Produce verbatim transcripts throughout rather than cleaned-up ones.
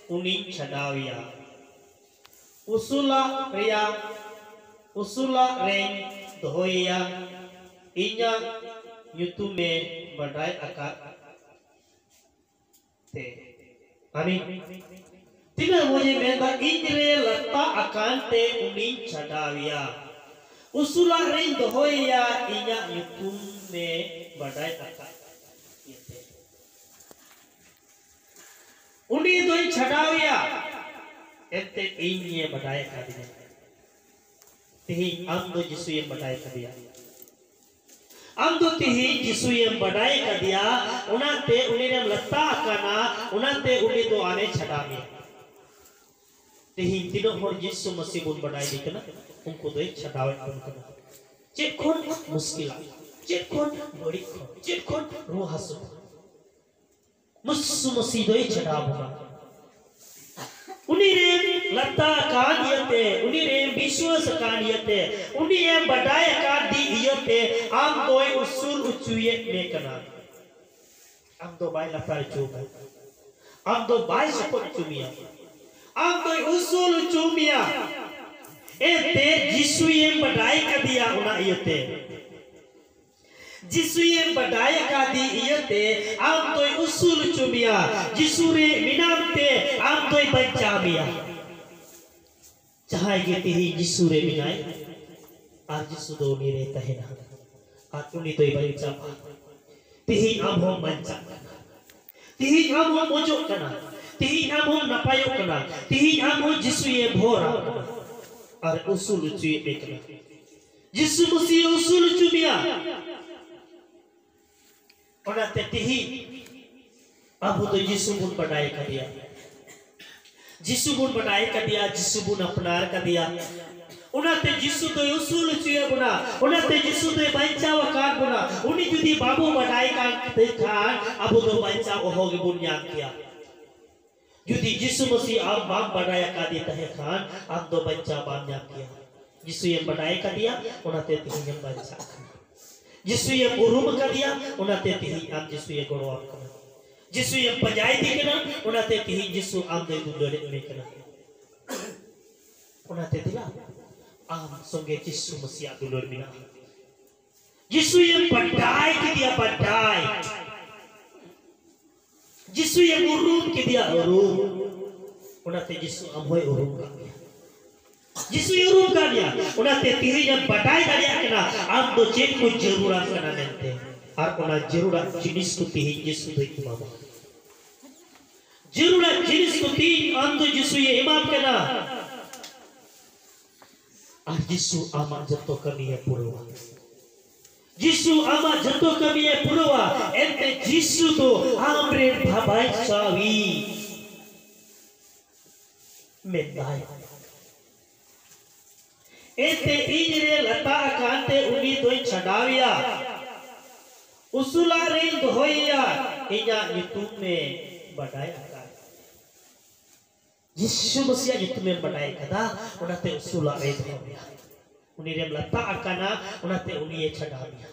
ᱩᱱᱤᱧ ᱪᱷᱟᱰᱟᱣᱮᱭᱟ᱾ ᱩᱥᱩᱞᱟᱜ ᱨᱮᱭᱟᱜ, ᱩᱥᱩᱞᱟᱜ ᱨᱮᱧ ᱫᱚᱦᱚᱭᱮᱭᱟ, ᱤᱧᱟᱜ ᱧᱩᱛᱩᱢᱮ ᱵᱟᱰᱟᱭ ᱟᱠᱟᱫ ᱛᱮ᱾ ᱟᱢᱤᱱ᱾ ᱛᱤᱱᱟᱹᱜ ᱢᱚᱡᱮ ᱢᱮᱱᱫᱟ, ᱤᱧ ᱨᱮ ᱞᱟᱛᱟ ᱟᱠᱟᱱ ᱛᱮ ᱩᱱᱤᱧ ᱪᱷᱟᱰᱟᱣᱮᱭᱟ᱾ ᱩᱥᱩᱞᱟᱜ ᱨᱮᱧ ᱫᱚᱦᱚᱭᱮᱭᱟ, ᱤᱧᱟᱜ ᱧᱩᱛᱩᱢᱮ ᱵᱟᱰᱟᱭ ᱟᱠᱟᱫ ᱤᱭᱟᱹᱛᱮ᱾ ᱩᱱᱤ ᱫᱚᱧ ᱪᱷᱟᱰᱟᱣᱮᱭᱟ, ᱮᱱᱛᱮ ᱤᱧᱮ ᱵᱟᱰᱟᱭ ᱟᱠᱟᱫᱤᱧᱟ᱾ ᱛᱮᱦᱮᱧ ᱟᱢ ᱫᱚ ᱡᱤᱥᱩᱭᱮᱢ ᱵᱟᱰᱟᱭ ᱟᱠᱟᱫᱮᱭᱟ᱾ ᱟᱢ ᱫᱚ ᱛᱮᱦᱮᱧ ᱡᱤᱥᱩᱭᱮᱢ ᱵᱟᱰᱟᱭ ᱟᱠᱟᱫᱮᱭᱟ, ᱚᱱᱟᱛᱮ ᱩᱱᱤ ᱨᱮᱢ ᱞᱟᱛᱟ ᱟᱠᱟᱱᱟ, ᱚᱱᱟᱛᱮ ᱩᱱᱤ ᱫᱚ ᱟᱢᱮ ᱪᱷᱟᱰᱟᱣ ᱢᱮᱭᱟ᱾ ᱛᱮᱦᱮᱧ ᱛᱤᱱᱟᱹᱜ ᱦᱚᱲ ᱡᱤᱥᱩ ᱢᱟᱹᱥᱤ ᱵᱚᱱ ᱵᱟᱰᱟᱭ ᱫᱮ ᱠᱟᱱᱟ, ᱩᱱᱠᱩ ᱫᱚᱭ ᱪᱷᱟᱰᱟᱣᱮᱫ ᱵᱚᱱ ᱠᱟᱱᱟ᱾ ᱪᱮᱫ ᱠᱷᱚᱱ? ᱢᱩᱥᱠᱤᱞᱟᱜ, ᱪᱮᱫ ᱠᱷᱚᱱ? ᱵᱟᱹᱲᱤᱡ ᱠᱷᱚᱱ, ᱪᱮᱫ ᱠᱷᱚᱱ? ᱨᱩᱣᱟᱹ ᱦᱟᱹᱥᱩ ᱠᱷᱚᱱ᱾ ᱢᱩᱥᱩ ᱢᱟᱹᱥᱤ ᱫᱚᱭ ᱪᱷᱟᱰᱟᱣ ᱵᱚᱱᱟ᱾ ᱩᱱᱤ ᱨᱮᱢ ᱞᱟᱛᱟ ᱟᱠᱟᱱ ᱤᱭᱟᱹᱛᱮ, ᱩᱱᱤ ᱨᱮᱢ ᱵᱤᱥᱣᱟᱥ ᱟᱠᱟᱱ ᱤᱭᱟᱹᱛᱮ, ᱩᱱᱤ ᱮᱢ ᱵᱟᱰᱟᱭ ᱟᱠᱟᱫ ᱫᱤ ᱤᱭᱟᱹᱛᱮ ᱟᱢ ᱫᱚᱭ ᱩᱥᱩᱞ ᱚᱪᱚᱭᱮᱫ ᱢᱮ ᱠᱟᱱᱟ᱾ ᱟᱢ ᱫᱚ ᱵᱟᱭ ᱞᱟᱛᱟᱨ ᱚᱪᱚ ᱢᱮᱭᱟ᱾ ᱟᱢ ᱫᱚ ᱵᱟᱭ ᱥᱚᱯᱚᱫ ᱚᱪᱚ ᱢᱮᱭᱟ᱾ ᱟᱢ ᱫᱚᱭ ᱩᱥᱩᱞ ᱚᱪᱚ ᱢᱮᱭᱟ᱾ ᱮᱱᱛᱮ ᱡᱤᱥᱩᱭᱮᱢ ᱵᱟᱰᱟᱭ ᱠᱟᱫᱮᱭᱟ ᱚᱱᱟ ᱤᱭᱟᱹᱛᱮ᱾ ᱡᱤᱥᱩᱭᱮᱢ ᱵᱟᱰᱟᱭ ᱟᱠᱟᱫᱮ ᱤᱭᱟᱹᱛᱮ ᱟᱢ ᱫᱚᱭ ᱩᱥᱩᱞ ᱚᱪᱚ ᱢᱮᱭᱟ᱾ ᱡᱤᱥᱩ ᱨᱮ ᱢᱮᱱᱟᱢ ᱛᱮ ᱟᱢ ᱫᱚᱭ ᱵᱟᱧᱪᱟᱣ ᱢᱮᱭᱟ᱾ ᱡᱟᱦᱟᱸᱭ ᱜᱮ ᱛᱮᱦᱮᱧ ᱡᱤᱥᱩ ᱨᱮ ᱢᱮᱱᱟᱭ ᱟᱨ ᱡᱤᱥᱩ ᱫᱚ ᱩᱱᱤ ᱨᱮ ᱛᱟᱦᱮᱱᱟ ᱟᱨ ᱩᱱᱤ ᱫᱚᱭ ᱵᱟᱧᱪᱟᱣᱟ᱾ ᱛᱮᱦᱮᱧ ᱟᱢ ᱦᱚᱸᱢ ᱵᱟᱧᱪᱟᱜ ᱠᱟᱱᱟ᱾ ᱛᱮᱦᱮᱧ ᱟᱢ ᱦᱚᱸᱢ ᱢᱚᱡᱚᱜ ᱠᱟᱱᱟ᱾ ᱛᱮᱦᱮᱧ ᱟᱢ ᱦᱚᱸᱢ ᱱᱟᱯᱟᱭᱚᱜ ᱠᱟᱱᱟ᱾ ᱛᱮᱦᱮᱧ ᱟᱢ ᱦᱚᱸ ᱡᱤᱥᱩᱭᱮ ᱵᱷᱚᱨ ᱟᱢ ᱠᱟᱱᱟ ᱟᱨ ᱩᱥᱩᱞ ᱚᱪᱚᱭᱮᱫ ᱢᱮ ᱠᱟᱱᱟ᱾ ᱡᱤᱥᱩ ᱢᱟᱹᱥᱤ ᱩᱥᱩᱞ ᱚᱪᱚ ᱢᱮᱭᱟ᱾ ᱚᱱᱟᱛᱮ ᱛᱮᱦᱮᱧ ᱟᱵᱚ ᱫᱚ ᱡᱤᱥᱩ ᱵᱚᱱ ᱵᱟᱰᱟᱭ ᱠᱟᱫᱮᱭᱟ᱾ ᱡᱤᱥᱩ ᱵᱚᱱ ᱵᱟᱰᱟᱭ ᱠᱟᱫᱮᱭᱟ, ᱡᱤᱥᱩ ᱵᱚᱱ ᱟᱯᱱᱟᱨ ᱠᱟᱫᱮᱭᱟ᱾ ᱚᱱᱟᱛᱮ ᱡᱤᱥᱩ ᱫᱚᱭ ᱩᱥᱩᱞ ᱚᱪᱚᱭᱮᱫ ᱵᱚᱱᱟ, ᱚᱱᱟᱛᱮ ᱡᱤᱥᱩ ᱫᱚᱭ ᱵᱟᱧᱪᱟᱣ ᱟᱠᱟᱫ ᱵᱚᱱᱟ᱾ ᱩᱱᱤ ᱡᱩᱫᱤ ᱵᱟᱵᱚ ᱵᱟᱰᱟᱭ ᱠᱟᱱ ᱛᱮ ᱠᱷᱟᱱ ᱟᱵᱚ ᱫᱚ ᱵᱟᱧᱪᱟᱣ ᱚᱦᱚ ᱜᱮᱵᱚᱱ ᱧᱟᱢ ᱠᱮᱭᱟ᱾ ᱡᱩᱫᱤ ᱡᱤᱥᱩ ᱢᱟᱹᱥᱤ ᱟᱢ ᱵᱟᱢ ᱵᱟᱰᱟᱭ ᱟᱠᱟᱫᱮ ᱛᱟᱦᱮᱸ ᱠᱷᱟᱱ ᱟᱢ ᱫᱚ ᱵᱟᱧᱪᱟᱣ ᱵᱟᱢ ᱧᱟᱢ ᱠᱮᱭᱟ᱾ ᱡᱤᱥᱩᱭᱮᱢ ᱵᱟᱰᱟᱭ ᱠᱟᱫᱮᱭᱟ, ᱚᱱᱟᱛᱮ ᱛᱮᱦᱮᱧᱮᱢ ᱵᱟᱧᱪᱟᱜ ᱠᱟᱱᱟ᱾ ᱡᱤᱥᱩᱭᱮᱢ ᱩᱨᱩᱢ ᱟᱠᱟᱫᱮᱭᱟ, ᱚᱱᱟᱛᱮ ᱛᱮᱦᱮᱧ ᱟᱢ ᱡᱤᱥᱩᱭᱮ ᱜᱚᱲᱚᱣᱟᱢ ᱠᱟᱱᱟ᱾ ᱡᱤᱥᱩᱭᱮᱢ ᱯᱟᱸᱡᱟᱭᱮᱫᱮ ᱠᱟᱱᱟ, ᱚᱱᱟᱛᱮ ᱛᱮᱦᱮᱧ ᱡᱤᱥᱩ ᱟᱢ ᱫᱚᱭ ᱫᱩᱞᱟᱹᱲᱮᱫ ᱢᱮ ᱠᱟᱱᱟ᱾ ᱚᱱᱟᱛᱮ ᱫᱮᱞᱟ, ᱟᱢ ᱥᱚᱸᱜᱮ ᱡᱤᱥᱩ ᱢᱟᱥᱤᱭᱟᱜ ᱫᱩᱞᱟᱹᱲ ᱢᱮᱱᱟᱜᱼᱟ᱾ ᱡᱤᱥᱩᱭᱮᱢ ᱵᱟᱰᱟᱭ ᱠᱮᱫᱮᱭᱟ, ᱵᱟᱰᱟᱭ᱾ ᱡᱤᱥᱩᱭᱮᱢ ᱩᱨᱩᱢ ᱠᱮᱫᱮᱭᱟ, ᱩᱨᱩᱢ᱾ ᱚᱱᱟᱛᱮ ᱡᱤᱥᱩ ᱟᱢ ᱦᱚᱸᱭ ᱩᱨᱩᱢ ᱠᱟᱜ ᱢᱮᱭᱟ᱾ ᱡᱤᱥᱩᱭ ᱩᱨᱩᱢ ᱠᱟᱜ ᱢᱮᱭᱟ᱾ ᱚᱱᱟᱛᱮ ᱛᱮᱦᱮᱧᱮᱢ ᱵᱟᱰᱟᱭ ᱫᱟᱲᱮᱭᱟᱜ ᱠᱟᱱᱟ ᱟᱢ ᱫᱚ ᱪᱮᱫ ᱠᱚ ᱡᱟᱹᱨᱩᱲᱟᱢ ᱠᱟᱱᱟ ᱢᱮᱱᱛᱮ᱾ ᱟᱨ ᱚᱱᱟ ᱡᱟᱹᱨᱩᱲᱟᱜ ᱡᱤᱱᱤᱥ ᱠᱚ ᱛᱮᱦᱮᱧ ᱡᱤᱥᱩ ᱫᱚᱭ ᱮᱢᱟᱢᱟ᱾ ᱡᱟᱹᱨᱩᱲᱟᱜ ᱡᱤᱱᱤᱥ ᱠᱚ ᱛᱮᱦᱮᱧ ᱟᱢ ᱫᱚ ᱡᱤᱥᱩᱭ ᱮᱢᱟᱢ ᱠᱟᱱᱟ᱾ ᱟᱨ ᱡᱤᱥᱩ ᱟᱢᱟᱜ ᱡᱚᱛᱚ ᱠᱟᱹᱢᱤᱭᱮ ᱯᱩᱨᱟᱹᱣᱟ᱾ ᱡᱤᱥᱩ ᱟᱢᱟᱜ ᱡᱚᱛᱚ ᱠᱟᱹᱢᱤᱭᱮ ᱯᱩᱨᱟᱹᱣᱟ᱾ ᱮᱱᱛᱮ ᱡᱤᱥᱩ ᱫᱚ ᱟᱢᱨᱮᱱ ᱵᱟᱵᱟᱭ ᱪᱟᱣᱤ ᱢᱮᱱᱫᱟᱭ, ᱮᱱᱛᱮ ᱤᱧ ᱨᱮ ᱞᱟᱴᱟ ᱟᱠᱟᱱ ᱛᱮ ᱩᱱᱤ ᱫᱚᱧ ᱪᱷᱟᱰᱟᱣᱮᱭᱟ, ᱩᱥᱩᱞᱟᱜ ᱨᱮᱧ ᱫᱚᱦᱚᱭᱮᱭᱟ, ᱤᱧᱟᱜ ᱧᱩᱛᱩᱢ ᱮ ᱵᱟᱰᱟᱭ ᱟᱠᱟᱫ᱾ ᱡᱤᱥᱩ ᱢᱟᱥᱤᱭᱟᱜ ᱧᱩᱛᱩᱢᱮᱢ ᱵᱟᱰᱟᱭ ᱠᱟᱫᱟ, ᱚᱱᱟᱛᱮ ᱩᱥᱩᱞᱟᱜ ᱨᱮᱭ ᱫᱚᱦᱚ ᱢᱮᱭᱟ᱾ ᱩᱱᱤ ᱨᱮᱢ ᱞᱟᱴᱟ ᱟᱠᱟᱱᱟ, ᱚᱱᱟᱛᱮ ᱩᱱᱤᱭᱮ ᱪᱷᱟᱰᱟᱣ ᱢᱮᱭᱟ᱾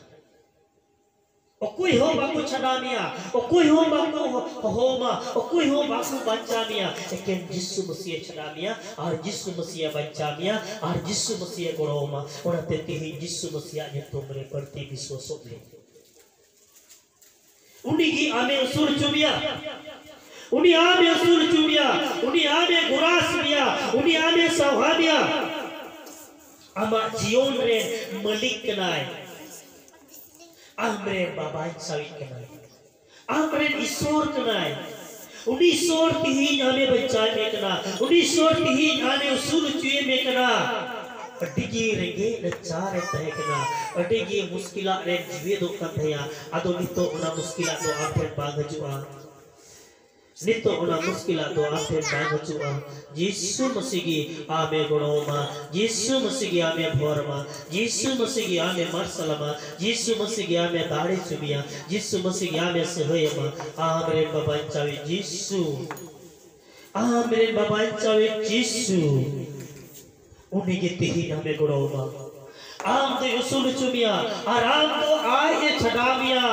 ᱚᱠᱚᱭ ᱦᱚᱸ ᱵᱟᱠᱚ ᱪᱷᱟᱰᱟᱣ ᱢᱮᱭᱟ, ᱚᱠᱚᱭ ᱦᱚᱸ ᱵᱟᱠᱚ ᱦᱚᱦᱚᱣᱟᱢᱟ, ᱚᱠᱚᱭ ᱦᱚᱸ ᱵᱟᱠᱚ ᱵᱟᱧᱪᱟᱣ ᱢᱮᱭᱟ᱾ ᱮᱠᱮᱱ ᱡᱤᱥᱩ ᱢᱟᱥᱤᱭᱮ ᱪᱷᱟᱰᱟᱣ ᱢᱮᱭᱟ, ᱟᱨ ᱡᱤᱥᱩ ᱢᱟᱥᱤᱭᱮ ᱵᱟᱧᱪᱟᱣ ᱢᱮᱭᱟ, ᱟᱨ ᱡᱤᱥᱩ ᱢᱟᱥᱤᱭᱮ ᱜᱚᱲᱚᱣᱟᱢᱟ᱾ ᱚᱱᱟᱛᱮ ᱛᱮᱦᱮᱧ ᱡᱤᱥᱩ ᱢᱟᱥᱤᱭᱟᱜ ᱧᱩᱛᱩᱢ ᱨᱮ ᱵᱟᱹᱲᱛᱤ ᱵᱤᱥᱣᱟᱥᱚᱜ ᱢᱮ᱾ ᱩᱱᱤ ᱜᱮ ᱟᱢᱮ ᱩᱥᱩᱞ ᱦᱚᱪᱚ ᱢᱮᱭᱟ᱾ ᱩᱱᱤ ᱟᱢᱮ ᱩᱥᱩᱞ ᱦᱚᱪᱚ ᱢᱮᱭᱟ᱾ ᱩᱱᱤ ᱟᱢᱮ ᱜᱚᱨᱟᱥ ᱢᱮᱭᱟ᱾ ᱩᱱᱤ ᱟᱢᱮ ᱥᱟᱶᱦᱟ ᱢᱮᱭᱟ᱾ ᱟᱢᱟᱜ ᱡᱤᱭᱚᱱ ᱨᱮ ᱢᱟᱹᱞᱤᱠ ᱠᱟᱱᱟᱭ᱾ ᱟᱢᱨᱮᱱ ᱵᱟᱵᱟᱭ ᱪᱟᱣᱤᱡ ᱠᱟᱱᱟᱭ᱾ ᱟᱢᱨᱮᱱ ᱤᱥᱚᱨ ᱠᱟᱱᱟᱭ᱾ ᱩᱱᱤ ᱤᱥᱚᱨ ᱛᱤᱦᱤᱧ ᱟᱢᱮ ᱵᱟᱧᱪᱟᱣ ᱢᱮ ᱠᱟᱱᱟ᱾ ᱩᱱᱤ ᱤᱥᱚᱨ ᱛᱤᱦᱤᱧ ᱟᱢᱮ ᱩᱥᱩᱞ ᱦᱚᱪᱚᱭᱮ ᱢᱮ ᱠᱟᱱᱟ᱾ ᱟᱹᱰᱤ ᱜᱮ ᱨᱮᱸᱜᱮᱡ ᱱᱟᱪᱟᱨ ᱮ ᱛᱟᱦᱮᱸ ᱠᱟᱱᱟ᱾ ᱟᱹᱰᱤ ᱜᱮ ᱢᱩᱥᱠᱤᱞᱟᱜ ᱨᱮ ᱡᱤᱣᱮᱫᱚᱜ ᱠᱟᱱ ᱛᱟᱦᱮᱸᱭᱟ᱾ ᱟᱫᱚ ᱱᱤᱛᱚᱜ ᱚᱱᱟ ᱢᱩᱥᱠᱤᱞᱟᱜ ᱫᱚ ᱟᱢ ᱴᱷᱮᱱ ᱵᱟᱝ ᱦᱤᱡᱩᱜᱼᱟ᱾ ᱱᱤᱛᱚᱜ ᱚᱱᱟ ᱢᱩᱥᱠᱤᱞᱟᱜ ᱫᱚ ᱟᱢ ᱴᱷᱮᱱ ᱵᱟᱝ ᱦᱤᱡᱩᱜᱼᱟ᱾ ᱡᱤᱥᱩ ᱢᱟᱹᱥᱤ ᱜᱮ ᱟᱢᱮ ᱜᱚᱲᱚᱣᱟᱢᱟ᱾ ᱡᱤᱥᱩ ᱢᱟᱹᱥᱤ ᱜᱮ ᱟᱢᱮ ᱵᱷᱚᱨ ᱟᱢᱟ᱾ ᱡᱤᱥᱩ ᱢᱟᱹᱥᱤ ᱜᱮ ᱟᱢᱮ ᱢᱟᱨᱥᱟᱞ ᱟᱢᱟ᱾ ᱡᱤᱥᱩ ᱢᱟᱹᱥᱤ ᱜᱮ ᱟᱢᱮ ᱫᱟᱲᱮ ᱦᱚᱪᱚ ᱢᱮᱭᱟ᱾ ᱡᱤᱥᱩ ᱢᱟᱹᱥᱤ ᱜᱮ ᱟᱢᱮ ᱥᱟᱹᱦᱟᱹᱭ ᱟᱢᱟ᱾ ᱟᱢᱨᱮᱱ ᱵᱟᱵᱟᱧᱪᱟᱣᱤᱡ ᱡᱤᱥᱩ, ᱟᱢᱨᱮᱱ ᱵᱟᱵᱟᱧᱪᱟᱣᱤᱡ ᱡᱤᱥᱩ, ᱩᱱᱤ ᱜᱮ ᱛᱮᱦᱮᱧ ᱟᱢᱮ ᱜᱚᱲᱚᱣᱟᱢᱟ᱾ ᱟᱢ ᱫᱚᱭ ᱩᱥᱩᱞ ᱦᱚᱪᱚ ᱢᱮᱭᱟ ᱟᱨ ᱟᱢ ᱫᱚ ᱟᱡ ᱮ ᱪᱷᱟᱰᱟᱣ ᱢᱮᱭᱟ᱾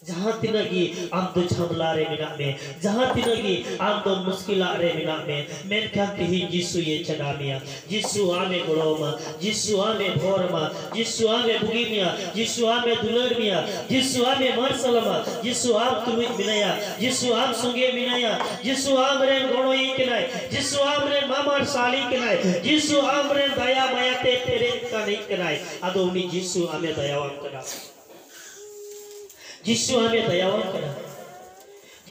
ᱡᱟᱦᱟᱸ ᱛᱤᱱᱟᱹᱜ ᱜᱮ ᱟᱢ ᱫᱚ ᱡᱷᱟᱢᱞᱟ ᱨᱮ ᱢᱮᱱᱟᱜ ᱢᱮ, ᱡᱟᱦᱟᱸ ᱛᱤᱱᱟᱹᱜ ᱜᱮ ᱟᱢ ᱫᱚ ᱢᱩᱥᱠᱤᱞᱟᱜ ᱨᱮ ᱢᱮᱱᱟᱜ ᱢᱮ, ᱢᱮᱱᱠᱷᱟᱱ ᱛᱮᱦᱮᱧ ᱡᱤᱥᱩᱭᱮ ᱪᱷᱟᱰᱟᱣ ᱢᱮᱭᱟ᱾ ᱡᱤᱥᱩ ᱟᱢᱮ ᱜᱚᱲᱚ ᱟᱢᱟ, ᱡᱤᱥᱩ ᱟᱢᱮ ᱵᱷᱳᱨ ᱟᱢᱟ, ᱡᱤᱥᱩ ᱟᱢᱮ ᱵᱩᱜᱤ ᱢᱮᱭᱟ, ᱡᱤᱥᱩ ᱟᱢᱮ ᱫᱩᱞᱟᱹᱲ ᱢᱮᱭᱟ, ᱡᱤᱥᱩ ᱟᱢᱮ ᱢᱟᱨᱥᱟᱞ ᱟᱢᱟ, ᱡᱤᱥᱩ ᱟᱢ ᱛᱩᱞᱩᱡ ᱢᱮᱱᱟᱭᱟ, ᱡᱤᱥᱩ ᱟᱢ ᱥᱚᱸᱜᱮ ᱢᱮᱱᱟᱭᱟ, ᱡᱤᱥᱩ ᱟᱢ ᱨᱮᱱ ᱜᱚᱲᱚᱭᱤᱡ ᱠᱟᱱᱟᱭ, ᱡᱤᱥᱩ ᱟᱢ ᱨᱮᱱ ᱢᱟᱢᱟᱨᱥᱟᱞᱤᱡ ᱠᱟᱱᱟᱭ, ᱡᱤᱥᱩ ᱟᱢ ᱨᱮᱱ ᱫᱟᱭᱟ ᱢᱟᱭᱟ ᱛᱮ ᱯᱮᱨᱮᱡ ᱠᱟᱱᱤᱡ ᱠᱟᱱᱟᱭ᱾ ᱟᱫᱚ ᱩᱱᱤ ᱡᱤᱥᱩ ᱟᱢᱮ ᱫᱟᱭᱟᱣᱟᱢ ᱠᱟᱱᱟ᱾ ᱡᱤᱥᱩ ᱟᱢᱮ ᱫᱟᱭᱟᱣᱟᱢ ᱠᱟᱱᱟ᱾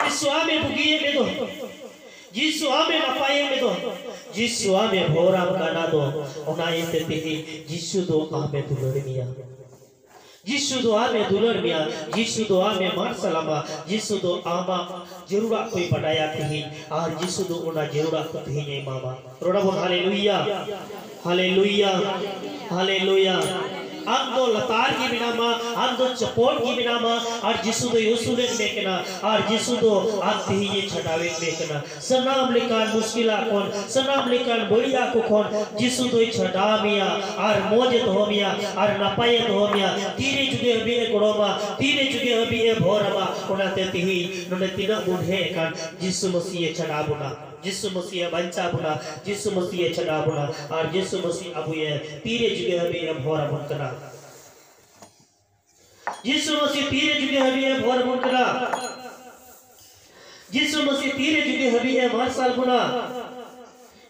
ᱡᱤᱥᱩ ᱟᱢᱮ ᱵᱩᱜᱤᱭᱮᱫ ᱢᱮ ᱫᱚ᱾ ᱡᱤᱥᱩ ᱟᱢᱮ ᱱᱟᱯᱟᱭᱮᱫ ᱢᱮ ᱫᱚ᱾ ᱡᱤᱥᱩ ᱟᱢᱮ ᱵᱷᱳᱨᱟᱢ ᱠᱟᱱᱟ ᱫᱚ᱾ ᱚᱱᱟ ᱤᱭᱟᱹᱛᱮ ᱛᱮᱦᱮᱧ ᱡᱤᱥᱩ ᱫᱚ ᱟᱢᱮ ᱫᱩᱞᱟᱹᱲ ᱢᱮᱭᱟ᱾ ᱡᱤᱥᱩ ᱫᱚ ᱟᱢᱮ ᱫᱩᱞᱟᱹᱲ ᱢᱮᱭᱟ᱾ ᱡᱤᱥᱩ ᱫᱚ ᱟᱢᱮ ᱢᱟᱨᱥᱟᱞ ᱟᱢᱟ᱾ ᱡᱤᱥᱩ ᱫᱚ ᱟᱢᱟᱜ ᱡᱟᱹᱨᱩᱲᱟᱜ ᱠᱚᱭ ᱵᱟᱰᱟᱭᱟ ᱛᱮᱦᱮᱧ᱾ ᱟᱨ ᱡᱤᱥᱩ ᱫᱚ ᱚᱱᱟ ᱡᱟᱹᱨᱩᱲᱟᱜ ᱠᱚ ᱛᱮᱦᱮᱧ ᱮ ᱮᱢᱟᱢᱟ᱾ ᱨᱚᱲ ᱟᱵᱚᱱ ᱦᱟᱞᱮᱞᱩᱭᱟ, ᱦᱟᱞᱮᱞᱩᱭᱟ, ᱦᱟᱞᱮᱞᱩᱭᱟ᱾ ᱟᱢ ᱫᱚ ᱞᱟᱛᱟᱨ ᱜᱮ ᱢᱮᱱᱟᱢᱟ, ᱟᱢ ᱫᱚ ᱪᱚᱯᱚᱞ ᱜᱮ ᱢᱮᱱᱟᱢᱟ, ᱟᱨ ᱡᱤᱥᱩ ᱫᱚᱭ ᱩᱥᱩᱞᱮᱫ ᱢᱮ ᱠᱟᱱᱟ, ᱟᱨ ᱡᱤᱥᱩ ᱫᱚ ᱟᱢ ᱛᱮᱦᱮᱧ ᱮ ᱪᱷᱟᱰᱟᱣᱮᱫ ᱢᱮ ᱠᱟᱱᱟ᱾ ᱥᱟᱱᱟᱢ ᱞᱮᱠᱟᱱ ᱢᱩᱥᱠᱤᱞᱟᱜ ᱠᱷᱚᱱ, ᱥᱟᱱᱟᱢ ᱞᱮᱠᱟᱱ ᱵᱟᱹᱲᱤᱡᱟᱜ ᱠᱚ ᱠᱷᱚᱱ ᱡᱤᱥᱩ ᱫᱚᱭ ᱪᱷᱟᱰᱟᱣ ᱢᱮᱭᱟ ᱟᱨ ᱢᱚᱡᱽ ᱮ ᱫᱚᱦᱚ ᱢᱮᱭᱟ ᱟᱨ ᱱᱟᱯᱟᱭ ᱮ ᱫᱚᱦᱚ ᱢᱮᱭᱟ᱾ ᱛᱤᱨᱮ ᱡᱩᱜᱮ ᱦᱟᱹᱵᱤᱡ ᱮ ᱜᱚᱲᱚᱢᱟ, ᱛᱤᱨᱮ ᱡᱩᱜᱮ ᱦᱟᱹᱵᱤᱡ ᱮ ᱵᱷᱳᱨ ᱟᱢᱟ᱾ ᱚᱱᱟᱛᱮ ᱛᱮᱦᱮᱧ ᱱᱚᱰᱮ ᱛᱤᱱᱟᱹᱜ ᱵᱚᱱ ᱦᱮᱡ ᱟᱠᱟᱱ, ᱡᱤᱥᱩ ᱢᱟᱹᱥᱤ ᱮ ᱪᱷᱟᱰᱟᱣ ᱵᱚᱱᱟ᱾ ᱡᱤᱥᱩ ᱢᱟᱹᱥᱤ ᱮ ᱵᱟᱧᱪᱟᱣ ᱵᱚᱱᱟ, ᱡᱤᱥᱩ ᱢᱟᱹᱥᱤ ᱮ ᱪᱷᱟᱰᱟᱣ ᱵᱚᱱᱟ, ᱟᱨ ᱡᱤᱥᱩ ᱢᱟᱹᱥᱤ ᱟᱵᱚᱭᱮ ᱛᱤᱨᱮ ᱡᱩᱜᱮ ᱦᱟᱹᱵᱤᱡ ᱮ ᱵᱷᱳᱨ ᱟᱵᱚᱱ ᱠᱟᱱᱟ᱾ ᱡᱤᱥᱩ ᱢᱟᱹᱥᱤ ᱛᱤᱨᱮ ᱡᱩᱜᱮ ᱦᱟᱹᱵᱤᱡ ᱮ ᱵᱷᱳᱨ ᱟᱵᱚᱱ ᱠᱟᱱᱟ᱾ ᱡᱤᱥᱩ ᱢᱟᱹᱥᱤ ᱛᱤᱨᱮ ᱡᱩᱜᱮ ᱦᱟᱹᱵᱤᱡ ᱮ ᱢᱟᱨᱥᱟᱞ ᱵᱚᱱᱟ᱾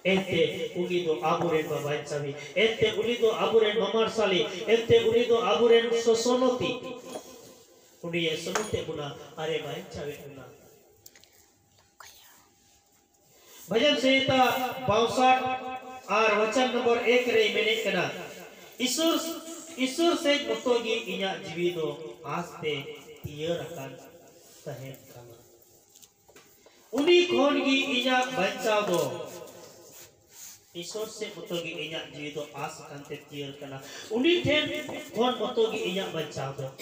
ᱮᱱᱛᱮ ᱩᱱᱤ ᱫᱚ ᱟᱵᱚᱨᱮᱱ ᱢᱟ ᱵᱟᱧᱪᱟᱣᱤᱡ, ᱮᱱᱛᱮ ᱩᱱᱤ ᱫᱚ ᱟᱵᱚᱨᱮᱱ ᱢᱟᱢᱟᱨᱥᱟᱞᱤᱡ, ᱮᱱᱛᱮ ᱩᱱᱤ ᱫᱚ ᱟᱵᱚᱨᱮᱱ ᱥᱚᱥᱚᱱᱚᱛᱤ᱾ ᱩᱱᱤᱭᱮ ᱥᱚᱱᱚᱛᱮᱫ ᱵᱚᱱᱟ ᱟᱨᱮ ᱵᱟᱧᱪᱟᱣᱮᱫ ᱵᱚᱱᱟ᱾ ᱵᱷᱟᱡᱚᱱ ᱥᱚᱦᱤᱛᱟ ᱵᱟᱣᱥᱟᱴ ᱟᱨ ᱣᱟᱪᱚᱱ ᱱᱚᱢᱵᱚᱨ ᱮᱠ ᱨᱮᱭ ᱢᱮᱱᱮᱫ ᱠᱟᱱᱟ, ᱤᱥᱚᱨ, ᱤᱥᱚᱨ ᱥᱮᱫ ᱢᱚᱛᱚ ᱜᱮ ᱤᱧᱟᱜ ᱡᱤᱣᱤ ᱫᱚ ᱟᱥ ᱛᱮ ᱛᱤᱭᱟᱹᱨ ᱟᱠᱟᱱ ᱛᱟᱦᱮᱱ ᱠᱟᱱᱟ᱾ ᱩᱱᱤ ᱠᱷᱚᱱ ᱜᱮ ᱤᱧᱟᱜ ᱵᱟᱧᱪᱟᱣ ᱫᱚ, ᱤᱥᱚᱨ ᱥᱮᱫ ᱢᱚᱛᱚ ᱜᱮ ᱤᱧᱟᱜ ᱡᱤᱣᱤ ᱫᱚ ᱟᱥ ᱟᱠᱟᱱ ᱛᱮ ᱛᱤᱭᱟᱹᱨ ᱠᱟᱱᱟ᱾ ᱩᱱᱤ ᱴᱷᱮᱱ ᱠᱷᱚᱱ ᱢᱚᱛᱚ ᱜᱮ ᱤᱧᱟᱜ ᱵᱟᱧᱪᱟᱣ ᱫᱚ᱾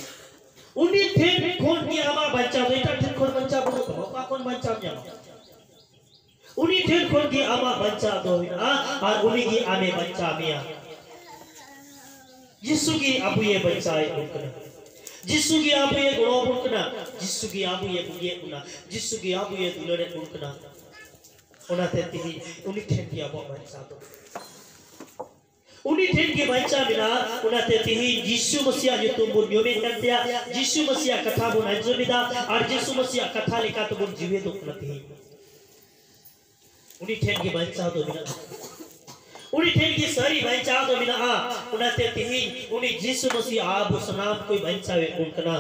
ᱩᱱᱤ ᱴᱷᱮᱱ ᱠᱷᱚᱱ ᱜᱮ ᱟᱢᱟᱜ ᱵᱟᱧᱪᱟᱣ ᱫᱚ, ᱮᱴᱟᱜ ᱴᱷᱮᱱ ᱠᱷᱚᱱ ᱵᱟᱧᱪᱟᱣ ᱵᱟᱹᱱᱩᱜ ᱛᱟᱢᱟ᱾ ᱚᱠᱟ ᱠᱷᱚᱱ ᱵᱟᱧᱪᱟᱣ ᱧᱟᱢᱟ? ᱩᱱᱤ ᱴᱷᱮᱱ ᱠᱷᱚᱱ ᱜᱮ ᱟᱢᱟᱜ ᱵᱟᱧᱪᱟᱣ ᱫᱚ ᱢᱮᱱᱟᱜᱼᱟ, ᱟᱨ ᱩᱱᱤ ᱜᱮ ᱟᱢᱮ ᱵᱟᱧᱪᱟᱣ ᱢᱮᱭᱟ᱾ ᱡᱤᱥᱩ ᱜᱮ ᱟᱵᱚᱭᱮ ᱵᱟᱧᱪᱟᱣᱮᱫ ᱵᱚᱱ ᱠᱟᱱᱟ᱾ ᱡᱤᱥᱩ ᱜᱮ ᱟᱵᱚᱭᱮ ᱜᱚᱲᱚ ᱟᱵᱚᱱ ᱠᱟᱱᱟ, ᱡᱤᱥᱩ ᱜᱮ ᱟᱵᱚᱭᱮ ᱵᱩᱜᱤᱭᱮᱫ ᱵᱚᱱᱟ, ᱡᱤᱥᱩ ᱜᱮ ᱟᱵᱚᱭᱮ ᱫᱩᱞᱟᱹᱲᱮᱫ ᱵᱚᱱ ᱠᱟᱱᱟ᱾ ᱚᱱᱟᱛᱮ ᱛᱮᱦᱮᱧ ᱩᱱᱤ ᱴᱷᱮᱱ ᱜᱮ ᱟᱵᱚᱣᱟᱜ ᱵᱟᱧᱪᱟᱣ ᱫᱚ, ᱩᱱᱤ ᱴᱷᱮᱱ ᱜᱮ ᱵᱟᱧᱪᱟᱣ ᱢᱮᱱᱟᱜᱼᱟ᱾ ᱚᱱᱟᱛᱮ ᱛᱮᱦᱮᱧ ᱡᱤᱥᱩ ᱢᱟᱹᱥᱤᱭᱟᱜ ᱧᱩᱛᱩᱢ ᱵᱚᱱ ᱧᱩᱢᱮᱫ ᱠᱟᱱ ᱛᱟᱭᱟ, ᱡᱤᱥᱩ ᱢᱟᱹᱥᱤᱭᱟᱜ ᱠᱟᱛᱷᱟ ᱵᱚᱱ ᱟᱸᱡᱚᱢᱮᱫᱟ, ᱟᱨ ᱡᱤᱥᱩ ᱢᱟᱹᱥᱤᱭᱟᱜ ᱠᱟᱛᱷᱟ ᱞᱮᱠᱟ ᱛᱮᱵᱚᱱ ᱡᱤᱣᱮᱫᱚᱜ ᱠᱟᱱᱟ᱾ ᱛᱮᱦᱮᱧ ᱩᱱᱤ ᱴᱷᱮᱱ ᱜᱮ ᱵᱟᱧᱪᱟᱣ ᱫᱚ ᱢᱮᱱᱟᱜᱼᱟ, ᱩᱱᱤ ᱴᱷᱮᱱ ᱜᱮ ᱥᱟᱹᱨᱤ ᱵᱟᱧᱪᱟᱣ ᱫᱚ ᱢᱮᱱᱟᱜᱼᱟ᱾ ᱚᱱᱟᱛᱮ ᱛᱮᱦᱮᱧ ᱩᱱᱤ ᱡᱤᱥᱩ ᱢᱟᱹᱥᱤ ᱟᱵᱚ ᱥᱟᱱᱟᱢ ᱠᱚᱭ ᱵᱟᱧᱪᱟᱣᱮᱫ ᱵᱚᱱ ᱠᱟᱱᱟ᱾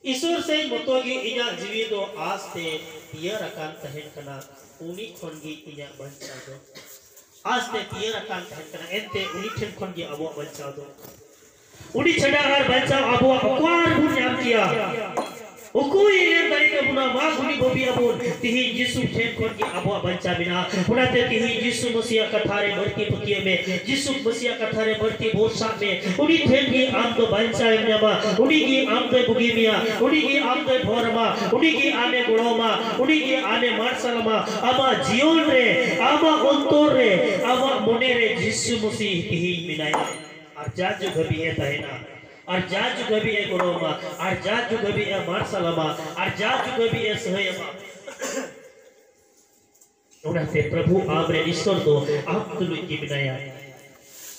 ᱤᱥᱚᱨ ᱥᱮᱡ ᱢᱚᱛᱚ ᱜᱮ ᱤᱧᱟᱜ ᱡᱤᱣᱤ ᱫᱚ ᱟᱥ ᱛᱮ ᱛᱤᱭᱟᱹᱨ ᱟᱠᱟᱱ ᱛᱟᱦᱮᱱ ᱠᱟᱱᱟ, ᱩᱱᱤ ᱠᱷᱚᱱ ᱜᱮ ᱤᱧᱟᱜ ᱵᱟᱧᱪᱟᱣ ᱫᱚ ᱟᱥ ᱛᱮ ᱛᱤᱭᱟᱹᱨ ᱟᱠᱟᱱ ᱛᱟᱦᱮᱱ ᱠᱟᱱᱟ᱾ ᱮᱱᱛᱮ ᱩᱱᱤ ᱴᱷᱮᱱ ᱠᱷᱚᱱ ᱜᱮ ᱟᱵᱚᱣᱟᱜ ᱵᱟᱧᱪᱟᱣ ᱫᱚ, ᱩᱱᱤ ᱪᱷᱟᱰᱟ ᱟᱨ ᱵᱟᱧᱪᱟᱣ ᱟᱵᱚᱣᱟᱜ ᱚᱠᱟ ᱨᱮᱵᱚᱱ ᱧᱟᱢ ᱠᱮᱭᱟ? ᱚᱠᱚᱭ ᱮ ᱮᱢ ᱫᱟᱲᱮ ᱠᱟᱵᱚᱱᱟ? ᱢᱟ ᱠᱩᱞᱤ ᱵᱷᱟᱹᱵᱤ ᱟᱵᱚᱱ᱾ ᱛᱤᱦᱤᱧ ᱡᱤᱥᱩ ᱴᱷᱮᱱ ᱠᱷᱚᱱ ᱜᱮ ᱟᱵᱚᱣᱟᱜ ᱵᱟᱧᱪᱟᱣ ᱢᱮᱱᱟᱜᱼᱟ᱾ ᱚᱱᱟᱛᱮ ᱛᱤᱦᱤᱧ ᱡᱤᱥᱩ ᱢᱟᱹᱥᱤᱭᱟᱜ ᱠᱟᱛᱷᱟ ᱨᱮ ᱵᱟᱹᱲᱛᱤ ᱯᱟᱹᱛᱭᱟᱹᱣ ᱢᱮ, ᱡᱤᱥᱩ ᱢᱟᱹᱥᱤᱭᱟᱜ ᱠᱟᱛᱷᱟ ᱨᱮ ᱵᱟᱹᱲᱛᱤ ᱵᱷᱚᱨᱥᱟ ᱢᱮ᱾ ᱩᱱᱤ ᱴᱷᱮᱱ ᱜᱮ ᱟᱢ ᱫᱚ ᱵᱟᱧᱪᱟᱣ ᱮᱢ ᱧᱟᱢᱟ, ᱩᱱᱤ ᱜᱮ ᱟᱢ ᱫᱚᱭ ᱵᱩᱜᱤ ᱢᱮᱭᱟ, ᱩᱱᱤ ᱜᱮ ᱟᱢ ᱫᱚᱭ ᱵᱷᱚᱨ ᱟᱢᱟ, ᱩᱱᱤ ᱜᱮ ᱟᱢᱮ ᱜᱚᱲᱚ ᱟᱢᱟ, ᱩᱱᱤ ᱜᱮ ᱟᱢᱮ ᱢᱟᱨᱥᱟᱞ ᱟᱢᱟ᱾ ᱟᱢᱟᱜ ᱡᱤᱭᱚᱱ ᱨᱮ, ᱟᱢᱟᱜ ᱚᱱᱛᱚᱨ ᱨᱮ, ᱟᱢᱟᱜ ᱢᱚᱱᱮ ᱨᱮ ᱡᱤᱥᱩ ᱢᱟᱹᱥᱤ ᱛᱤᱦᱤᱧ ᱢᱮᱱᱟᱭᱟ᱾ ᱟᱨ ᱡᱟ ᱡᱩᱜᱽ ᱦᱟᱹᱵᱤᱡ ᱮ ᱛᱟᱦᱮᱱᱟ, ᱟᱨ ᱡᱟ ᱡᱩᱜᱽ ᱦᱟᱹᱵᱤᱡ ᱮ ᱜᱚᱲᱚ ᱟᱢᱟ, ᱟᱨ ᱡᱟ ᱡᱩᱜᱽ ᱦᱟᱹᱵᱤᱡ ᱮ ᱢᱟᱨᱥᱟᱞ ᱟᱢᱟ, ᱟᱨ ᱡᱟ ᱡᱩᱜᱽ ᱦᱟᱹᱵᱤᱡ ᱮ ᱥᱟᱹᱦᱟᱹᱭ ᱟᱢᱟ᱾ ᱚᱱᱟᱛᱮ ᱯᱨᱚᱵᱷᱩ ᱟᱢ ᱨᱮᱱ ᱤᱥᱚᱨ ᱫᱚ ᱟᱢ ᱛᱩᱞᱩᱡ ᱜᱮ ᱢᱮᱱᱟᱭᱟ,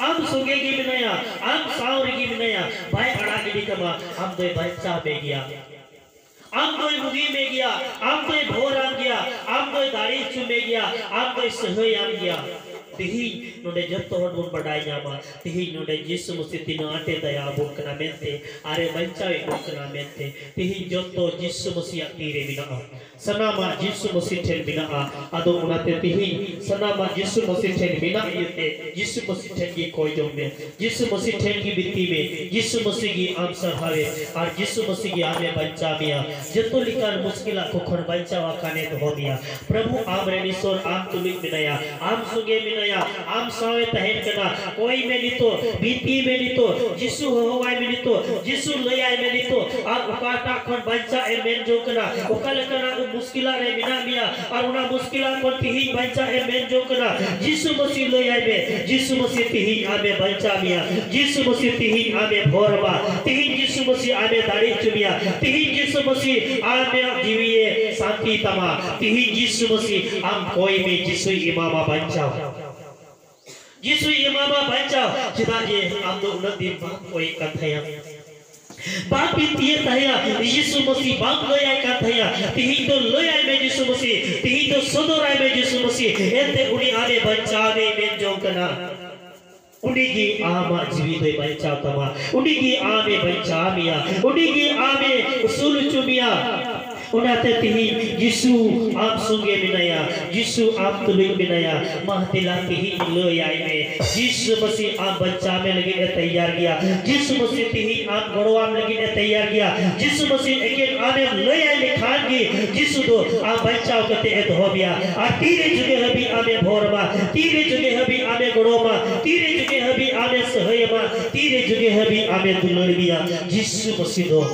ᱟᱢ ᱥᱚᱸᱜᱮ ᱜᱮ ᱢᱮᱱᱟᱭᱟ, ᱟᱢ ᱥᱟᱶ ᱨᱮᱜᱮ ᱢᱮᱱᱟᱭᱟ᱾ ᱵᱟᱭ ᱟᱲᱟᱜ ᱜᱤᱰᱤ ᱠᱟᱢᱟ, ᱟᱢ ᱫᱚᱭ ᱵᱟᱧᱪᱟᱣ ᱢᱮ ᱜᱮᱭᱟ, ᱟᱢ ᱫᱚᱭ ᱵᱩᱜᱤ ᱢᱮ ᱜᱮᱭᱟ, ᱟᱢ ᱫᱚᱭ ᱵᱷᱳᱨ ᱟᱢ ᱜᱮᱭᱟ, ᱟᱢ ᱫᱚᱭ ᱫᱟᱲᱮ ᱦᱚᱪᱚ ᱢᱮ ᱜᱮᱭᱟ, ᱟᱢ ᱫᱚᱭ ᱥᱟᱹᱦᱟᱹᱭ ᱟᱢ ᱜᱮᱭᱟ᱾ ᱛᱮᱦᱮᱧ ᱱᱚᱰᱮ ᱡᱚᱛᱚ ᱦᱚᱲ ᱵᱚᱱ ᱵᱟᱰᱟᱭ ᱧᱟᱢᱟ, ᱛᱮᱦᱮᱧ ᱱᱚᱰᱮ ᱡᱤᱥᱩ ᱢᱟᱹᱥᱤ ᱛᱤᱱᱟᱹᱜ ᱟᱸᱴᱮ ᱫᱟᱭᱟ ᱟᱵᱚᱱ ᱠᱟᱱᱟ ᱢᱮᱱᱛᱮ, ᱟᱨᱮ ᱵᱟᱧᱪᱟᱣᱮᱫ ᱵᱚᱱ ᱠᱟᱱᱟ ᱢᱮᱱᱛᱮ᱾ ᱛᱮᱦᱮᱧ ᱡᱚᱛᱚ ᱡᱤᱥᱩ ᱢᱟᱹᱥᱤᱭᱟᱜ ᱛᱤ ᱨᱮ ᱢᱮᱱᱟᱜᱼᱟ, ᱥᱟᱱᱟᱢᱟᱜ ᱡᱤᱥᱩ ᱢᱟᱹᱥᱤ ᱴᱷᱮᱱ ᱢᱮᱱᱟᱜᱼᱟ᱾ ᱟᱫᱚ ᱚᱱᱟᱛᱮ ᱛᱮᱦᱮᱧ ᱥᱟᱱᱟᱢᱟᱜ ᱡᱤᱥᱩ ᱢᱟᱹᱥᱤ ᱴᱷᱮᱱ ᱢᱮᱱᱟᱜ ᱤᱭᱟᱹᱛᱮ ᱡᱤᱥᱩ ᱢᱟᱹᱥᱤ ᱴᱷᱮᱱ ᱜᱮ ᱠᱚᱭ ᱡᱚᱝ ᱢᱮ, ᱡᱤᱥᱩ ᱢᱟᱹᱥᱤ ᱴᱷᱮᱱ ᱜᱮ ᱵᱤᱱᱛᱤ ᱢᱮ, ᱡᱤᱥᱩ ᱢᱟᱹᱥᱤ ᱜᱮ ᱟᱢ ᱥᱟᱨᱦᱟᱣᱮ, ᱟᱨ ᱡᱤᱥᱩ ᱢᱟᱹᱥᱤ ᱜᱮ ᱟᱢᱮ ᱵᱟᱧᱪᱟᱣ ᱢᱮᱭᱟ, ᱡᱚᱛᱚ ᱞᱮᱠᱟᱱ ᱢᱩᱥᱠᱤᱞᱟᱜ ᱠᱚ ᱠᱷᱚᱱ ᱵᱟᱧᱪᱟᱣ ᱟᱠᱟᱱᱮ ᱫᱚᱦᱚ ᱢᱮᱭᱟ᱾ ᱯᱨᱚᱵᱷᱩ ᱟᱢ ᱨᱮᱱ ᱤᱥᱚᱨ ᱟᱢ ᱛᱩᱞᱩᱡ ᱢᱮᱱᱟᱭᱟ, ᱟᱢ ᱥᱚᱸᱜᱮ ᱢᱮᱱᱟᱭᱟ᱾ ᱟᱢ ᱥᱟᱶ ᱮ ᱛᱟᱦᱮᱱ ᱠᱟᱱᱟ᱾ ᱠᱚᱭ ᱢᱮ ᱱᱤᱛᱚᱜ, ᱵᱤᱱᱛᱤ ᱢᱮ ᱱᱤᱛᱚᱜ, ᱡᱤᱥᱩ ᱦᱚᱦᱚᱣᱟᱭ ᱢᱮ ᱱᱤᱛᱚᱜ, ᱡᱤᱥᱩ ᱞᱟᱹᱭᱟᱭ ᱢᱮ ᱱᱤᱛᱚᱜ, ᱟᱢ ᱚᱠᱟᱴᱟᱜ ᱠᱷᱚᱱ ᱵᱟᱧᱪᱟᱜ ᱮᱢ ᱢᱮᱱ ᱡᱚᱝ ᱠᱟᱱᱟ, ᱚᱠᱟ ᱞᱮᱠᱟᱱᱟᱜ ᱢᱩᱥᱠᱤᱞᱟᱜ ᱨᱮ ᱢᱮᱱᱟᱜ ᱢᱮᱭᱟ, ᱟᱨ ᱚᱱᱟ ᱢᱩᱥᱠᱤᱞᱟᱜ ᱠᱷᱚᱱ ᱛᱤᱦᱤᱧ ᱵᱟᱧᱪᱟᱜ ᱮᱢ ᱢᱮᱱ ᱡᱚᱝ ᱠᱟᱱᱟ, ᱡᱤᱥᱩ ᱢᱟᱹᱥᱤ ᱞᱟᱹᱭᱟᱭ ᱢᱮ, ᱡᱤᱥᱩ ᱢᱟᱹᱥᱤ ᱛᱤᱦᱤᱧ ᱟᱢᱮ ᱵᱟᱧᱪᱟᱣ ᱢᱮᱭᱟ, ᱡᱤᱥᱩ ᱢᱟᱹᱥᱤ ᱛᱤᱦᱤᱧ ᱟᱢᱮ ᱵᱷᱚᱨ ᱟᱢᱟ, ᱛᱤᱦᱤᱧ ᱡᱤᱥᱩ ᱢᱟᱹᱥᱤ ᱟᱢᱮ ᱫᱟᱲᱮ ᱦᱚᱪᱚ ᱢᱮᱭᱟ, ᱛᱤᱦᱤᱧ ᱡᱤᱥᱩ ᱢᱟᱹᱥᱤ ᱟᱢᱟᱜ ᱡᱤᱣᱤ ᱮ ᱥᱟᱱᱛᱤ ᱛᱟᱢᱟ, ᱛᱤᱦᱤᱧ ᱡᱤᱥᱩ ᱢᱟᱹᱥᱤ ᱟᱢ ᱠᱚᱭ ᱢᱮ, ᱡᱤᱥᱩᱭ ᱮᱢᱟᱢᱟ ᱵᱟᱧᱪᱟᱣ᱾ ᱡᱤᱥᱩᱭ ᱮᱢᱟᱢᱟ ᱵᱟᱧᱪᱟᱣ᱾ ᱪᱮᱫᱟᱜ ᱡᱮ ᱟᱢ ᱫᱚ ᱩᱱᱟᱹᱜ ᱫᱤᱱ ᱵᱟᱢ ᱠᱚᱭᱮᱫ ᱠᱟᱱ ᱛᱟᱦᱮᱸᱭᱟ, ᱵᱟᱢ ᱵᱤᱱᱛᱤᱭᱮᱫ ᱛᱟᱦᱮᱸᱭᱟ, ᱡᱤᱥᱩ ᱢᱟᱹᱥᱤ ᱵᱟᱢ ᱞᱟᱹᱭᱟᱭ ᱠᱟᱱ ᱛᱟᱦᱮᱸᱭᱟ, ᱛᱤᱦᱤᱧ ᱫᱚ ᱞᱟᱹᱭᱟᱭ ᱢᱮ ᱡᱤᱥᱩ ᱢᱟᱹᱥᱤ, ᱛᱤᱦᱤᱧ ᱫᱚ ᱥᱚᱫᱚᱨᱟᱭ ᱢᱮ ᱡᱤᱥᱩ ᱢᱟᱹᱥᱤ, ᱮᱱᱛᱮ ᱩᱱᱤ ᱟᱢᱮ ᱵᱟᱧᱪᱟᱣ ᱢᱮ ᱢᱮᱱ ᱡᱚᱝ ᱠᱟᱱᱟ᱾ ᱩᱱᱤ ᱜᱮ ᱟᱢᱟᱜ ᱡᱤᱣᱤ ᱫᱚᱭ ᱵᱟᱧᱪᱟᱣ ᱛᱟᱢᱟ, ᱩᱱᱤ ᱜᱮ ᱟᱢᱮ ᱵᱟᱧᱪᱟᱣ ᱢᱮᱭᱟ, ᱩᱱᱤ ᱜᱮ ᱟᱢᱮ ᱩᱥᱩᱞ ᱦᱚᱪᱚ ᱢᱮᱭᱟ᱾ ᱚᱱᱟᱛᱮ ᱛᱤᱦᱤᱧ ᱡᱤᱥᱩ ᱟᱢ ᱥᱚᱸᱜᱮ ᱢᱮᱱᱟᱭᱟ, ᱡᱤᱥᱩ ᱟᱢ ᱛᱩᱞᱩᱡ ᱢᱮᱱᱟᱭᱟ᱾ ᱢᱟ ᱫᱮᱞᱟ ᱛᱤᱦᱤᱧ ᱞᱟᱹᱭᱟᱭ ᱢᱮ, ᱡᱤᱥᱩ ᱢᱟᱹᱥᱤ ᱟᱢ ᱵᱟᱧᱪᱟᱣ ᱢᱮ ᱞᱟᱹᱜᱤᱫ ᱮ ᱛᱮᱭᱟᱨ ᱜᱮᱭᱟ᱾ ᱡᱤᱥᱩ ᱢᱟᱹᱥᱤ ᱛᱤᱦᱤᱧ ᱟᱢ ᱜᱚᱲᱚᱣᱟᱢ ᱞᱟᱹᱜᱤᱫ ᱮ ᱛᱮᱭᱟᱨ ᱜᱮᱭᱟ᱾ ᱡᱤᱥᱩ ᱢᱟᱹᱥᱤ ᱮᱠᱮᱱ ᱟᱢᱮᱢ ᱞᱟᱹᱭᱟᱭ ᱞᱮᱠᱷᱟᱱ ᱜᱮ ᱡᱤᱥᱩ ᱫᱚ ᱟᱢ ᱵᱟᱧᱪᱟᱣ ᱠᱟᱛᱮ ᱮ ᱫᱚᱦᱚ ᱢᱮᱭᱟ᱾ ᱟᱨ ᱛᱤᱨᱮ ᱡᱩᱜᱮ ᱦᱟᱹᱵᱤᱡ ᱟᱢᱮ ᱵᱷᱚᱨ ᱟᱢᱟ, ᱛᱤᱨᱮ ᱡᱩᱜᱮ ᱦᱟᱹᱵᱤᱡ ᱟᱢᱮ ᱜᱚᱲᱚ ᱟᱢᱟ, ᱛᱤᱨᱮ ᱡᱩᱜᱮ ᱦᱟᱹᱵᱤᱡ ᱟᱢᱮ ᱥᱟᱹᱦᱟᱹᱭ ᱟᱢᱟ, ᱛᱤᱨᱮ ᱡᱩᱜᱮ ᱦᱟᱹᱵᱤᱡ ᱟᱢᱮ ᱫᱩᱞᱟᱹᱲ ᱢᱮᱭᱟ ᱡᱤᱥᱩ ᱢᱟᱹᱥᱤ ᱫᱚ᱾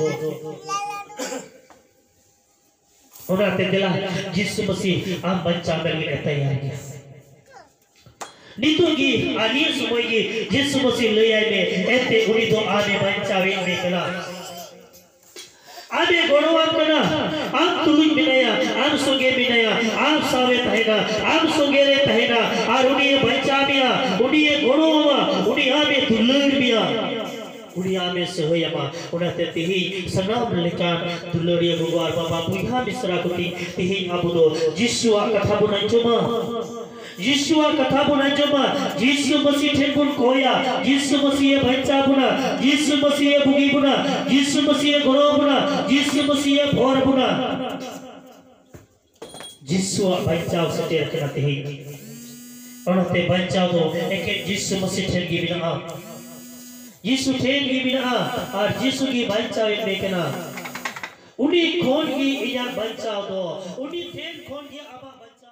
ᱚᱱᱟᱛᱮ ᱫᱮᱞᱟ, ᱡᱤᱥᱩ ᱢᱟᱹᱥᱤ ᱟᱢ ᱵᱟᱧᱪᱟᱣ ᱢᱮ ᱞᱟᱹᱜᱤᱫ ᱮ ᱛᱮᱭᱟᱨ ᱜᱮᱭᱟ᱾ ᱱᱤᱛᱚᱜ ᱜᱮ ᱟᱨ ᱱᱤᱭᱟᱹ ᱥᱚᱢᱚᱭ ᱜᱮ ᱡᱤᱥᱩ ᱢᱟᱹᱥᱤ ᱞᱟᱹᱭᱟᱭ ᱢᱮ, ᱮᱱᱛᱮ ᱩᱱᱤ ᱫᱚ ᱟᱢᱮ ᱵᱟᱧᱪᱟᱣᱮᱫ ᱢᱮ ᱠᱟᱱᱟ, ᱟᱢᱮ ᱜᱚᱲᱚᱣᱟᱢ ᱠᱟᱱᱟ, ᱟᱢ ᱛᱩᱞᱩᱡ ᱢᱮᱱᱟᱭᱟ, ᱟᱢ ᱥᱚᱸᱜᱮ ᱢᱮᱱᱟᱭᱟ, ᱟᱢ ᱥᱟᱶᱮ ᱛᱟᱦᱮᱱᱟ, ᱟᱢ ᱥᱚᱸᱜᱮ ᱨᱮ ᱛᱟᱦᱮᱱᱟ, ᱟᱨ ᱩᱱᱤᱭᱮ ᱵᱟᱧᱪᱟᱣ ᱢᱮᱭᱟ, ᱩᱱᱤᱭᱮ ᱜᱚᱲᱚᱣᱟᱢᱟ, ᱩᱱᱤ ᱟᱢᱮ ᱫᱩᱞᱟᱹᱲ ᱢᱮᱭᱟ, ᱩᱱᱤ ᱟᱢᱮ ᱥᱟᱹᱦᱟᱹᱭᱟᱢᱟ᱾ ᱚᱱᱟᱛᱮ ᱛᱤᱦᱤᱧ ᱥᱟᱱᱟᱢ ᱞᱮᱠᱟᱱ ᱫᱩᱞᱟᱹᱲᱤᱭᱟᱹ ᱜᱚᱜᱚ ᱟᱨ ᱵᱟᱵᱟ, ᱵᱚᱭᱦᱟ ᱢᱤᱥᱨᱟ ᱠᱚ, ᱛᱤ-, ᱛᱤᱦᱤᱧ ᱟᱵᱚ ᱫᱚ ᱡᱤᱥᱩᱣᱟᱜ ᱠᱟᱛᱷᱟ ᱵᱚᱱ ᱟᱸᱡᱚᱢᱟ᱾ ᱡᱤᱥᱩᱣᱟᱜ ᱠᱟᱛᱷᱟ ᱵᱚᱱ ᱟᱸᱡᱚᱢᱟ, ᱡᱤᱥᱩ ᱢᱟᱹᱥᱤ ᱴᱷᱮᱱ ᱵᱚᱱ ᱠᱚᱭᱟ, ᱡᱤᱥᱩ ᱢᱟᱹᱥᱤ ᱮ ᱵᱟᱧᱪᱟᱣ ᱵᱚᱱᱟ, ᱡᱤᱥᱩ ᱢᱟᱹᱥᱤ ᱮ ᱵᱩᱜᱤ ᱵᱚᱱᱟ, ᱡᱤᱥᱩ ᱢᱟᱹᱥᱤ ᱮ ᱜᱚᱲᱚ ᱵᱚᱱᱟ, ᱡᱤᱥᱩ ᱢᱟᱹᱥᱤ ᱮ ᱵᱷᱚᱨ ᱵᱚᱱᱟ᱾ ᱡᱤᱥᱩᱣᱟᱜ ᱵᱟᱧᱪᱟᱣ ᱥᱮᱴᱮᱨ ᱠᱟᱱᱟ ᱛᱮᱦᱮᱧ᱾ ᱚᱱᱟᱛᱮ ᱵᱟᱧᱪᱟᱣ ᱫᱚ ᱮᱠᱮᱱ ᱡᱤᱥᱩ ᱢᱟᱹᱥᱤ ᱴᱷᱮᱱ ᱜᱮ ᱢᱮᱱᱟᱜᱼᱟ᱾ ᱡᱤᱥᱩ ᱴᱷᱮᱱ ᱜᱮ ᱢᱮᱱᱟᱜᱼᱟ, ᱟᱨ ᱡᱤᱥᱩ ᱜᱮ ᱵᱟᱧᱪᱟᱣ ᱮᱢ ᱠᱟᱱᱟ᱾ ᱩᱱᱤ ᱠᱷᱚᱱ ᱜᱮ ᱤᱧᱟᱹᱜ ᱵᱟᱧᱪᱟᱣ ᱫᱚ, ᱩᱱᱤ ᱴᱷᱮᱱ ᱠᱷᱚᱱ ᱜᱮ ᱟᱢᱟᱜ ᱵᱟᱧᱪᱟᱣ᱾